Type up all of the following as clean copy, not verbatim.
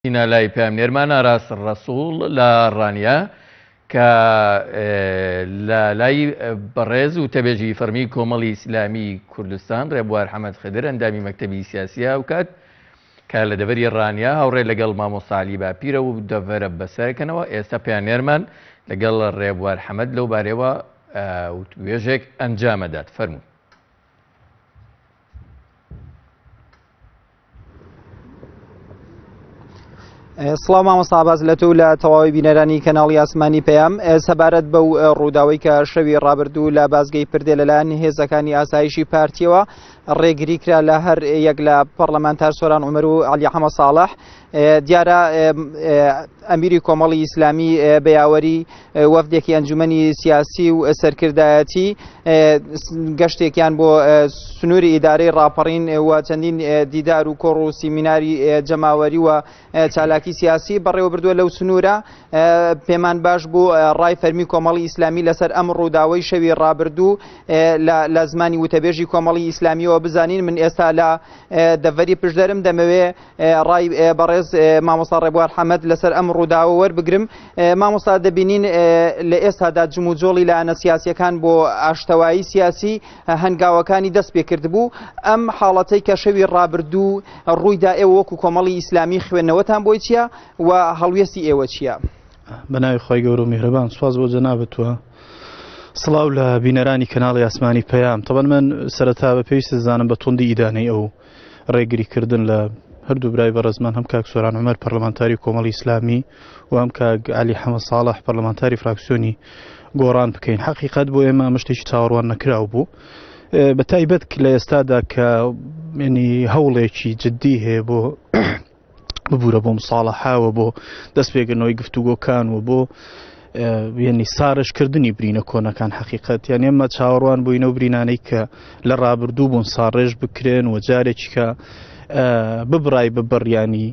چینە لای پەیامنێرمان ئاراس ڕەسوڵ لە ڕانیە کە لە لای بەڕێز و تەبێژی فەرمی کۆمەڵی ئیسلامی کوردستان ڕێبوار حەمەد خدر ئەندامی مەکتەبی سیاسیە و کات کە لە دەڤەری ڕانیە هاوڕێ لەگەڵ مامۆستا عەلی باپیرە و دەڤەرە بەسەرەکەنەوە ئێستا پەیامنێرمان لەگەڵ ڕێبوار حەمەد لەو بارەوە وتوێژێک ئەنجامەدات فەرموو. سڵاو مامۆستا عباس لە تۆ و لە تەواوی بینەرانی کەناڵی ئاسمانی پەیام سەبارەت بەو ڕووداوەی کە شەوی ڕابردوو لە بازگەی پردێ لەلایەن هێزەکانی ئاسایشی پارتیەوە ڕێگری کرا لە هەر یەک لە پەرلەمانتار سۆران عومەر و عەلی حەمە ساڵح دیارە ئەمیری کۆمەڵی ئیسلامی بە یاوەری وەفدێکی ئەنجومەنی سیاسی و سەرکردایەتی گەشتێکیان بۆ سنووری ئیدارەی ڕاپەڕین و چەندین دیدار و کۆڕ و سیمیناری جەماوەری و چالاکی سیاسی بەڕێوە بردووە لەو سنوورە پێمان باش بوو ڕای فەرمی کۆمەڵی ئیسلامی لەسەر ئەم ڕووداوەی شەوی ڕابردوو لە زمانی وتەبێژی کۆمەڵی ئیسلامیەوە بزانین من ئێستا لە دەڤەری پشدەرم دەمەوێ ڕای بەڕێز مامۆستا ڕێبوار حەمەد لەسەر ئەم ڕووداوە وەربگرم مامۆستا دەبینین لە ئێستادا جموجۆڵی لایەنە سیاسیەکان بۆ ئاشتەوایی سیاسی هەنگاوەکانی دەست پێ کردبوو ئەم حاڵەتەی کە شەوی ڕابردوو ڕوویدا ئێوە وەکو کۆمەڵی ئیسلامی خوێندنەوەتان بۆی چییە و هەڵوێستی ئێوە چییە؟ بە ناوی خوای گەورە و میهرەبان سوپاس بۆ جەنابت و سڵاو لە بینەرانی کەناڵی ئاسمانی پەیام تەبەن من سەرەتا بە پێویست زانم بە توندی ئیدانەی ئەو ڕێگری کردن لە هەردوو برای بەڕێزمان هەم کاک سۆران عومەر پەرلەمانتاری کۆمەڵی ئیسلامی و هەم کاک عەلی حەمە ساڵح پەرلەمانتاری فراکسیۆنی گۆڕان بکەین حەقیقەت بۆ ئێمە ئەمە شتێکی چاوەڕوان نەکراو بوو بە تایبەت لە ئێستادا کە ینی هەوڵێکی جددی هەیە بۆ ببوورە بۆ مساڵەحاوە بۆ دەست پێکردنەوەی گفتوگۆکان و بۆ یعنی ساڕێژکردنی برینە کۆنەکان حقیقت یان ئێمە چاوەڕوان بووینە و برینانەی کە لە ڕابردوو بوون ساڕێژ بکرێن و جارێکی کە ببڕای ببڕیانی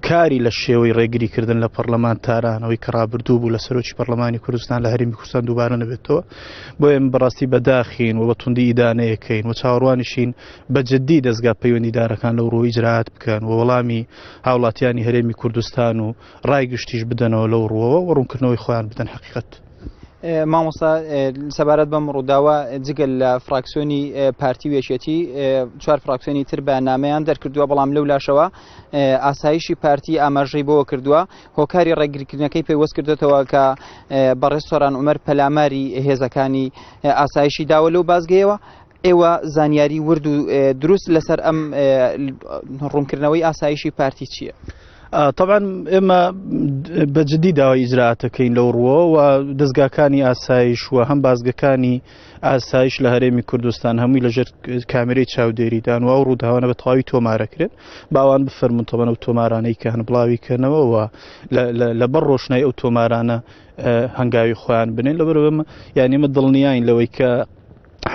کاری لە شێوەی ڕێگریکردن لە پەرلەمانتارانەوەی کە ڕابردوو بوو لە سەرۆکی پەرلەمانی کوردستان لە هەرێمی کوردستان دووبارە نەبێتەوە بۆ ئێمە بەڕاستی بەداخین و بە توندی ئیدانەیەکەین و چاوەڕوانیشین بە جددی دەزگا پەیوەندیدارەکان لەو ڕوو ئیجرائات بکەن و وەڵامی هاوڵاتیانی هەرێمی کوردستان و ڕای گشتیش بدەنەوە لەو ڕووەوە و ڕوونکردنەوەی خۆیان بدەن حەقیقەت. مامۆستا سەبارەت بەم ڕووداوە جگەل لە فراکسیۆنی پارتی و یەکێتی چوار فراکسیۆنی تر بەیاننامەیان دەرکردووە بەڵام لەو لاشەوە ئاسایشی پارتی ئاماژەی بەوە کردووە هۆکاری ڕێگریکردنەکەی پەیوەست کردێتەوە کە بەڕێز سۆران عومەر پەلاماری هێزەکانی ئاسایشی داوە لەو بازگەیەوە ئێوە زانیاری ورد و دروست لەسەر ئەم ڕوونکردنەوەی ئاسایشی پارتی چییە؟ طبعا ئێمە بە جدی داوای ئیجراتەکەین لەو ڕووەوە و دەستگاکانی ئاسایش و هەم بازگەکانی ئاسایش لە هەرێمی کوردستان هەمووی لەژێر کامێرەی چاودێریدان و ئەو ڕووداوانە بە تەواوی تۆمارەکرێن باوان بفەرمونون تەبەن ئەو تۆمارانەی کە هەن بڵاوی کەنەوە و لەبەر ڕۆشنای ئەو تۆمارانە هەنگاوی خۆیان بنێن لەبەرەوە یعنی ئێمە دڵنیاین لەوەی کە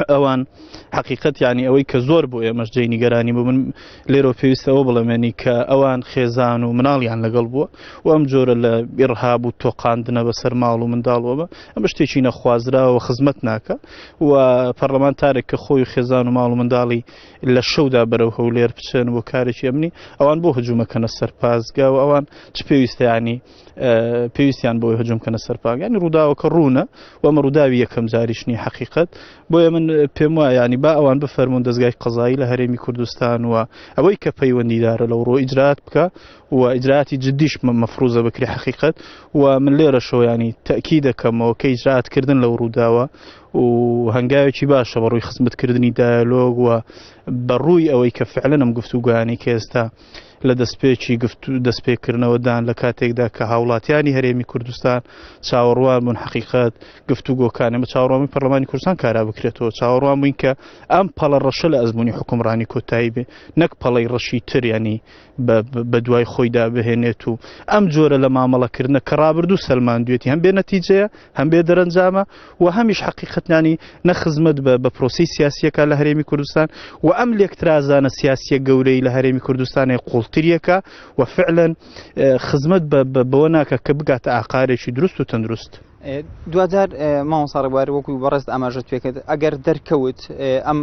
ئەوان حقیقت یعنی ئەوەی کە زۆر بۆ ئێمەش جێی نیگەرانی بوو من لێرەوە پێویستە ئەوە بڵێمێنی کە ئەوان خێزان و مناڵیان لەگەڵ بووە و ئەم جۆرە لە ئیرهاب و تۆقاندنە بەسەر ماڵ و منداڵەوە ئەمە شتێکی نەخوازراوە خزمەت ناکە و پەرلەمانتارێک کە خۆی و خێزان و ماڵ و منداڵی لە شەودا بەرەو هەولێر بچن بۆ کارێکی ئەمنی ئەوان بۆ هجوومەکەنە سەر پاسگا و ئەوان چ پێویستیانی پێویستیان بۆی هجوم کەنە سەر پاگانی ڕووداوەکە ڕوونە و ئەمە ڕووداوی یەکەم جاریش نییە حەقیقەت بۆیە من پێم وایە ینی با ئەوان بفەرمونون دەزگای قەزایی لە هەرێمی کوردستان و ئەوەی کە پەیوەندیدارە لەو ڕۆ ئیجرات بکە و ئیجراتی جدیش مەفروزە بکری حەقیقەت و من لێرەشەوە ینی تەکی دەکەمەوە کە ئیجراتکردن لەو ڕووداوە و هەنگاوێکی باشە بە ڕووی خزمەتکردنی دایالۆگ و بە ڕووی ئەوەی کە فعلەن ئەم گفتوگۆیانەی کە ئێستا لە دەستپێکی گفت دەستپێکردنەوەدان لە کاتێکدا کە هاوڵاتیانی هەرێمی کوردستان چاوەڕوان بوون حەقیقەت گفتوگۆکان ئێمە چاوەڕوان بووین پەرلەمانی کوردستان کارا بکرێتەوە چاوەڕوان بووین کە ئەم پەڵە ڕەشە لە ئەزموونی حکومڕانی کۆتایی بێ نەک پەڵەی ڕەشی تر ینی بە دوای خۆیدا بهێنێت و ئەم جۆرە لە مامەڵەکردنە کە ڕابردوو سەلماندوێتی هەم بێ نەتیجەیە هەم بێ دەرەنجامە و هەمیش حەقیقەتنانی نە خزمەت بە بە پرۆسەی سیاسیەکە لە هەرێمی کوردستان و ئەم لێکترازانە سیاسیە گەورەی لە هەرێمی کوردستانی قوڵتریەکە و فعلەن خزمەت بەوە ناکە کە بگاتە ئاقارێکی دروست و تەندروست. دواجار مامۆستا ڕێبوار وەکو بەڕێزت ئاماژەت پێکرد ئەگەر دەرکەوت ئەم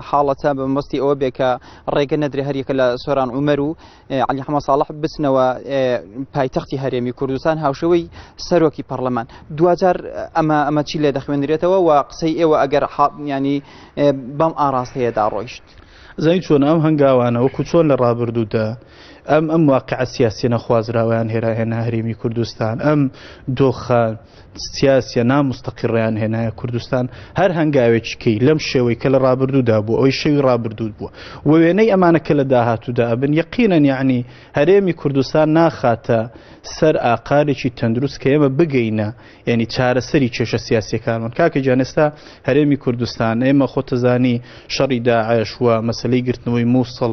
حاڵەتە بە مەبەستی ئەوە بێ کە ڕێگە نەدرێ هەریەکە لە سۆران عومەر و عەلی حەمە ساڵح بچنەوە پایتەختی هەرێمی کوردستان هاوشێوەی سەرۆکی پەرلەمان دواجار ئەمە ئەمە چی لێ دەخوێندرێتەوە و قسەی ئێوە ئەگەر ینی بەم ئاراستەیەدا ڕۆیشت. زانی چۆن ئەم هەنگاوانە وەکو چۆن لە ڕابردوودا ئەم ئەم واقعە سیاسیە نەخوازراوەیان هێرا هێنا هەرێمی کوردستان ئەم دۆخە سیاسیە نامستەقیڕیان هێنایە کوردستان هەر هەنگاوێکی کەی لەم شێوەی کە لە ڕابردوودا بوو ئەوەی شەوی ڕابردوو بووە و وێنەی ئەمانە کە لە داهاتوودا ئەبن یەقینەن یعنی هەرێمی کوردستان ناخاتە سەر ئاقارێکی تەندروست کە ئێمە بگەینە یعنی چارەسەری کێشە سیاسیەکانمان کاکە گیان ئێستا هەرێمی کوردستان ئێمە خۆتەزانی شەڕی داعش و مەسلەی گرتنەوەی مووسڵ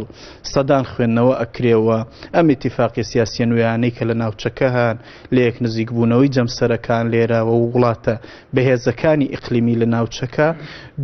سەدان خوێندنەوە ئەکرێەوە ئەم ئیتیفاقی سیاسیە نوێیانەی کە لە ناوچەکە هەن لە یەک نزیکبوونەوەی جەمسەرەکان لێرە و وڵاتە بەهێزەکانی ئیقلیمی لە ناوچەکە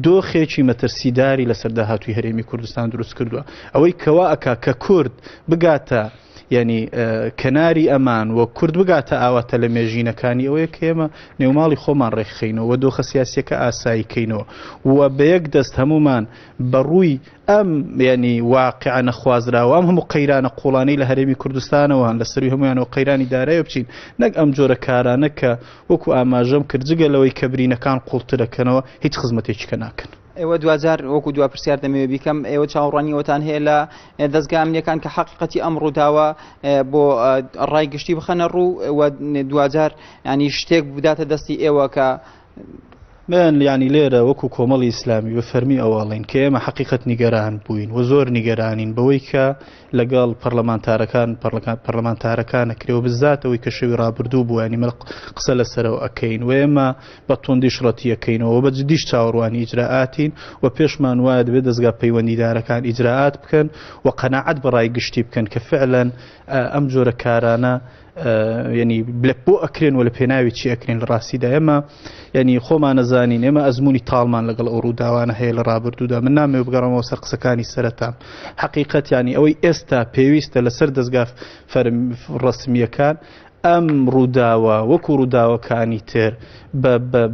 دۆخێکی مەترسیداری لەسەر داهاتووی هەرێمی کوردستان دروست کردووە ئەوەی کەوا ئەکا کە کورد بگاتە یعنی کەناری ئەمان و کورد بگاتە ئاواتە لە مێژینەکانی ئەوەیە کە ئێمە نێوماڵی خۆمان ڕێکخەینەوە و دۆخە سیاسیەکە ئاسایی کەینەوە و بە یەک دەست هەمومان بەڕووی ئەم یعنی واقعە نەخوازراوە ئەم هەموو قەیرانە قوڵانەی لە هەرێمی کوردستانەوە هەن لە سەروی هەمویانەوە قەیرانی دارایی بچین نەک ئەم جۆرە کارانە کە وەکو ئاماژەم کرد جگە لەوەی کە برینەکان قوڵترەکەنەوە هیچ خزمەتێکی کە ناکەن. ئێوە دواجار وەکو دوا پرسیار دەمەوێت بیکەم ئێوە چاوەڕوانی ئەوەتان هەیە لە دەزگا ئەمنیەکان کە حەقیقەتی ئەم ڕووداوە بۆ ڕای گشتی بخەنە ڕوو و دواجار ینی شتێک بداتە دەستی ئێوە کە من یانی لێرە وەکو کۆمەڵی ئیسلامی بە فەرمی ئەوە ئەڵێین کە ئێمە حەقیقەت نیگەران بووین و زۆر نیگەرانین بەوەی کە لەگەڵ پەرلەمانتارەکان پەرلەمانتارەکان ئەکرێ و بزات ئەوەی کە شەوی ڕابردوو بوو ینی مە قسە لەسەرەوە ئەکەین و ئێمە بە توندیش ڕەتیەکەینەوە بە جدیش چاوەڕوانی ئیجرائاتین و پێشمان وایە دەبێت دەزگا پەیوەندیدارەکان ئیجرائات بکەن و قەناعەت بە ڕای گشتی بکەن کە فعلەن ئەم جۆرە کارانە یعنی لە بۆ ئەکرێن و لە پێناوی چی ئەکرێن لە ڕاستیدا ئێمە یعنی خۆمانەزانین ئێمە ئەزمموی تاڵمان لەگەڵ ئەو ڕووداوانە هەیە لە ڕابردوودا من نامەوێ بگەڕمەوە سەر قسەکانی سەرەتا حقیقەت ینی ئەوەی ئێستا پێویستە لەسەر دەستگا فەرم ڕسمیەکان ئەم ڕووداوە وەکو ڕووداوەکانی تر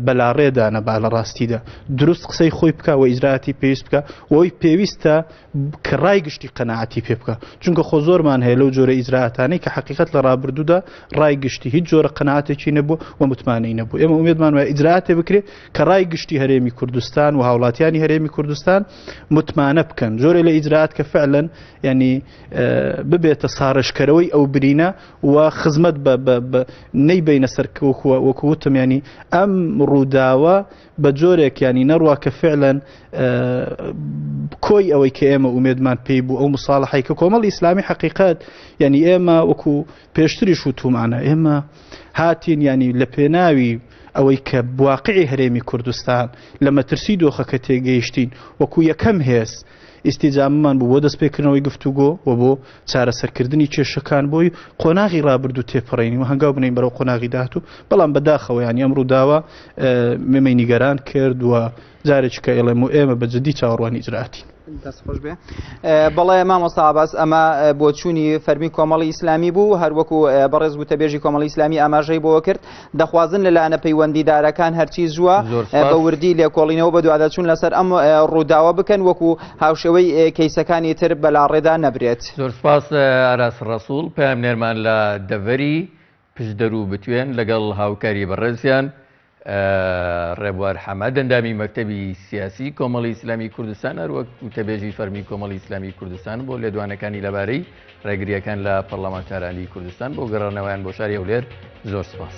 بەلاڕێدانە با لە ڕاستیدا دروست قسەی خۆی بکە و ئیجراتی پێویست بکە ئەوی پێویستە کە ڕای گشتی قەناعەتی پێ بکا چونکە خۆ زۆرمان هەیە لەو جۆرە ئیجرائاتانەی کە حەقیقەت لە ڕابردوودا ڕای گشتی هیچ جۆرە قەناعەتێکی نەبوو و متمانەی نەبوو ئێمە ئومێدمان وایە ئیجرائاتێ بکرێ کە ڕای گشتی هەرێمی کوردستان و هاوڵاتیانی هەرێمی کوردستان متمانە بکەن جۆرێ لە ئیجرائات کە فعلەن ینی ببێتە ساڕێژکەرەوەی ئەو برینە و خزمەت بە نەیبەینە سەر وەکو وتم ینی ئەم ڕووداوە بە جۆرێک یانی نەڕوا کە فعلەن کۆی ئەوەی کە ئێمە ئومێدمان پێی بوو ئەو مساڵحەی کە کۆمەڵی ئیسلامی حەقیقەت یعنی ئێمە وەکو پێشتریش وتومانە ئێمە هاتین ینی لە پێناوی ئەوەی کە واقعی هەرێمی کوردستان لە مەترسی دۆخەکە تێگەیشتین وەکو یەکەم هێز ئیستیجابەمان بوو بۆ دەستپێکردنەوەی گفتوگۆ و بۆ چارەسەرکردنی کێشەکان بۆی قۆناغی ڕابردوو تێپەڕێنین و هەنگاو بنێین بەرەو قۆناغی داهاتوو، بەڵام بەداخەوە یانی ئەم ڕووداوە ئێمەی نیگەران کرد و جارێکی کە ئێڵێم و ئێمە بە جدی چاوەڕوانی ئیجرائاتین. دەست خۆش بێ. بەڵێ مامۆستا عباس ئەمە بۆچوونی فەرمی کۆمەڵی ئیسلامی بوو هەروەکو بەڕێز وتەبێژی کۆمەڵی ئیسلامی ئاماژەی بۆ کرد دەخوازن لە لایەنە پەیوەندیدارەکان هەرچی زووە بە وردی لێکۆڵینەوە بەدواداچوون لەسەر ئەم ڕووداوە بکەن وەکو هاوشێوەی کەیسەکانی تر بەلاڕێدا نەبرێت. زۆر سپاس ئاراس ڕەسوڵ پەیامنێرمان لە دەڤەری پشدەر و بتوێن لەگەڵ هاوکاری بەڕێزیان ڕێبوار حەمەد ئەندامی مەکتەبی سیاسی کۆمەڵی ئیسلامی کوردستان هەروەک وتەبێژی فەرمی کۆمەڵی ئیسلامی کوردستان بۆ لێدوانەکانی لەبارەی ڕێگرییەکان لە پەڕلەمانتارانی کوردستان بۆ گەڕانەوەیان بۆ شاری هەولێر زۆر سپاس.